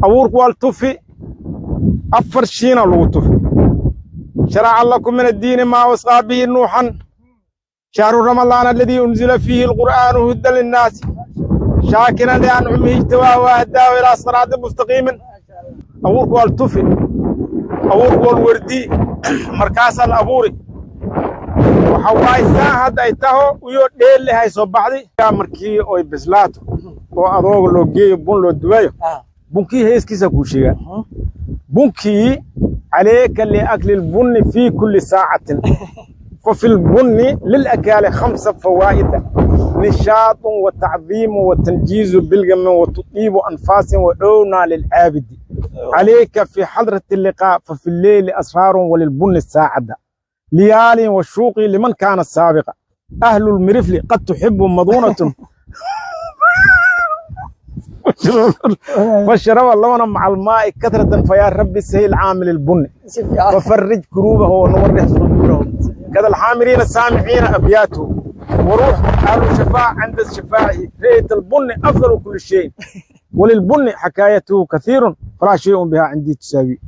Abuurku waa tufi, afar shiina lagu tufi. Sharaca lakum min addiini maa wasqaa bihi Nuuxan, shahru Ramadaan aladii unzila fiihi alqur'aanu hudan linnaasi, shaakiran liancamihi ijtabaahu wahdaahu ilaa siraatin mustaqiimin. Abuurku waa tufi, abuurku waa wardii, markaasaa la abuuri. Waxa waaye saa hadda ay taho uyoo dheellehay soo baxday. Markii oy bislaato oo adooga loo geeyo, bun loo dubayo, bunkii heeskiisa kuu sheegaa. Bunkii calayka liakli lbunni fii kulli saacatin, fa fi lbunni lilakaali khamsa fawaa'ida: nishaatun wa tacdiimu wa tanjiizu bilgamin wa tudiibu anfaasin wa cownaa lilcaabidi. Calayka fi xadrati liqaa, fa fi lleyli asraarun walilbunni saacada liyaalin wa shuuqi liman kaana saabiqa. Ahlu lmirifli qad tuxibu maduunatun fasharaba labana maca almaa'i katratan. Fayaa rabbi sahil caamil ilbunni fafarij kuruubahu wanuwarix suduurahu kada alxaamiriina saamiciina abyaatuhu waruux ahlu shafaaca cinda shafaacihi rayt albunni afdalu kulli shay walilbunni xakaayatuhu kathiirun, falaa shayun bihaa cindii tusaawi.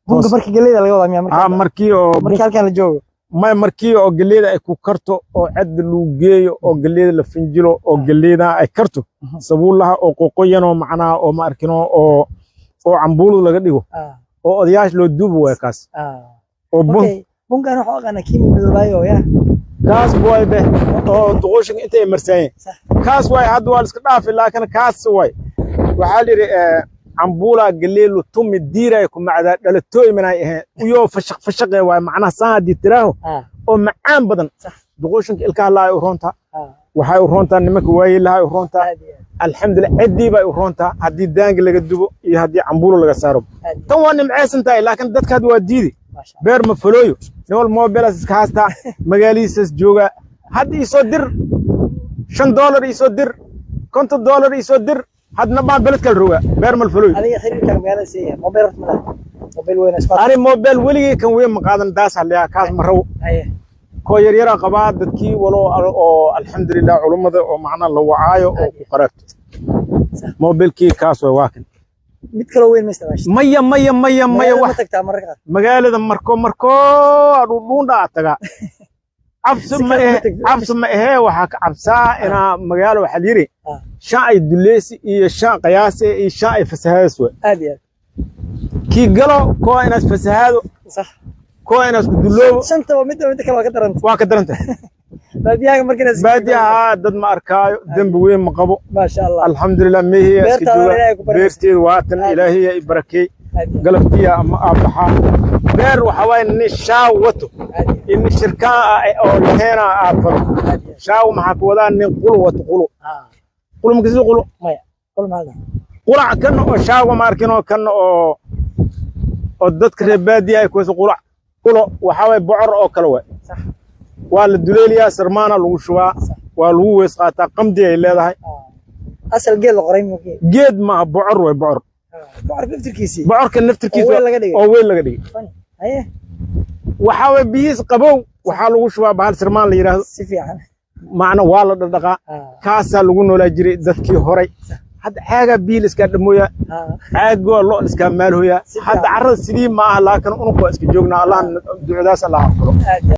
Bunka markii galleyda laga wadaa miyaa? Marka markii oo markii halkan la joogo. May, markii oo galleyda ay ku karto oo cad lagu geeyo oo galleyda la finjilo oo galleyda ay karto, sabuulaha oo qoqoyan oo macnaha oo ma arkino oo cambuulu laga dhigo oo odayaasha loo duubo waay kaas oo bun. Bunkan waxaa aqaana kii midoobaayo ya. Kaas waay be oo duqooshinka intay marsaayeen kaas waay. Hadda waa la iska dhaafi, laakiin kaas waay. Waxaa la yidhi cambuulaa galeelu tumi diiray ku macdaa dhalatooy minay ahayn uyoo fashaq fashaqe waay, macnaha saan haddii tiraaho oo macaan badan. Duqooshinka ilkaha laa ay u roontaa, waxay u roontaa nimanka waayeelaha ay u roontaa. Alxamdulillah, ciddii bay u roontaa haddii daangi laga dubo iyo haddii cambuulo laga saaro. Tan waa nimcaysan tahay, laakiin dadka hadda waa diidi, beer ma falooyo, nin wal mobilas iska haastaa, magaalihiisas joogaa. Hadda iisoo dir $5, iisoo dir $50, iisoo dir. Hadna baan beled kala rogaa, beer mal falooyo. Adiga xiriirka magaalada siiya mobile horta malaha, mobile weyn smart? Ani mobile weligay kan weyn ma qaadan, daas haliyaa kaas ma rabo. Koo yaryara qabaa dadkii walo oo alxamdulilah culummada oo macnaha la wacaayo oo ku qaraabto mobilkii kaas way, waa kan. Mid kaloo weyn ma isticmaashay? Maya, maya, maya, maya. Magaalada ma wax tagtaa mararka qaar? Magaalada marko marko adhuudhuundha a tagaa. Cabsi ma kale ehe ma tagto. Cabsi ma ahee, waxaa ka cabsaa inaa magaalo waxaa la yidhi shan ay dulleysi iyo shan qiyaase iyo shan ay fasahaadis way. Aad iyo aad. Kii galo koo inaas fasahaado, koo inaas ku dulloobo. Shantaba midba midda kale waa ka daranta. Waa ka daranta. Baadiyaha marka inaad Baadiyaha dad ma arkaayo, dembi weyn ma qabo. Maasha Allah. Alxamdulilah, mehiya iska Beertaada jooga. Ilaahay ku barakeey. Beerteedu waatan. Aad. Ilaahiya i barakeey. Aad iyo Galabtiya ama aabbaxaa beer waxaa waaye nin shaaw wato aad iyo iyo nin shirkaan ah oo laheena aad falo. Aad iyo Shaaw maxaa ku wadaa? Nin qulo wato, qulo. Qulo makasi qulo? Maya, qol maxaa? Qurac kan oo shaawa ma arkin oo kan oo dadka reer baadiya ay kuwayso qurac. Qulo waxaa waaye bocor oo kale waay. Waa la duleeliyaa, sarmaana lagu shubaa, waa lagu weys qaataa, qamdi ay leedahay. Asal geed la qoray mukii? Geed maaha, bocor waay, bocor. Bocorka laftirkiisii? Bocorka naftirkiisa. Oo weel laga dhigay. Oo weel laga dhigay. Funny. Haye. Waxaa waye biyihiis qabow, waxaa lagu shubaa bahal sirmaan la yidhaahdo. Si fiican. Macna waa la dhaqdhaqaa. Kaasaa lagu noolaa jiray dadkii horay. Hadda caagaa biyi la iskaa dhamooyaa, caagoo lo la iskaa maalhooyaa. Si fiican. Hadda carrada sidii ma aha, laakiin unug waa iska joognaa. Allah ducadaas Allah aqbalo. Aad.